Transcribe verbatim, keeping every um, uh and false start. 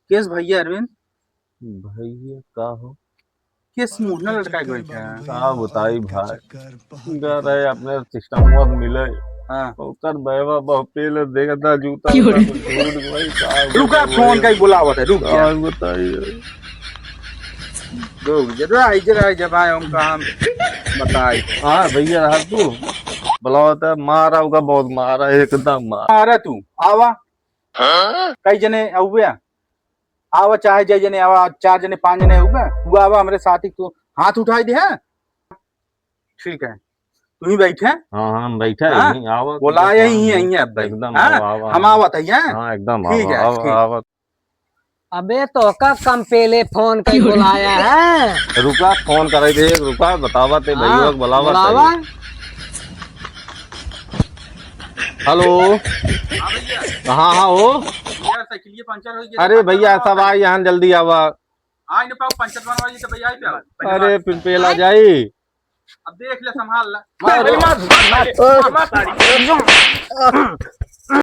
केस भैया अरविंद? भैया का हो? केस मुंह ना लटकाए के बैठा है। का बताई भाई? जा रहे अपने सिस्टम में मिले। हाँ। ओकर बैवा बहु पेल देखता जूता क्यों रे? उता कुछ झूठ भाई, का रुका, बताई फोन भाई? का ही बुलावत है, रुक जा। का बताई? रुक जा, आई जरा, जब आए हम कहाँ बताई। हाँ भैया, रहा तू। बुलावत है, मारा होगा बहुत, मारा एकदम मारा। मारा तू, आवा। हाँ? कई जने आउबे? आवा, चाहे जय जने आवा, चार जने, पाँच जने होगा, तू आवा हमरे साथी, तू हाथ उठाई दे, हैं? ठीक है, तू ही बैठे। हाँ, हाँ, हम बैठे हाँ? यहीं, आवा, बोला तुम यही, कहाँ यही हो? है अब भाई। एकदम हाँ? आवा, आवा, हम आवा। आवत है, हैं? हाँ, एकदम ठीक आवा, है, आवा, ठीक। आवा। अबे तो का कम पेले फोन कई बुलाया है? रुका, फोन करे दे, रुका, बतावा ते हाँ, भैया के बुलावा बुलावा। ताई। हेलो। हाँ भैया। हाँ, हाँ, हो। यार, साइकिलिया पंचर हो गया। अरे भैया, सब आए यहाँ, जल्दी आवा। आई न पाओ, पंचर बनवाई तो भैया, आई पे आओ। अरे, फिर पेला जाई। अब देख ले, संभाल ले। मार, मार, मार, मार, मार, मार।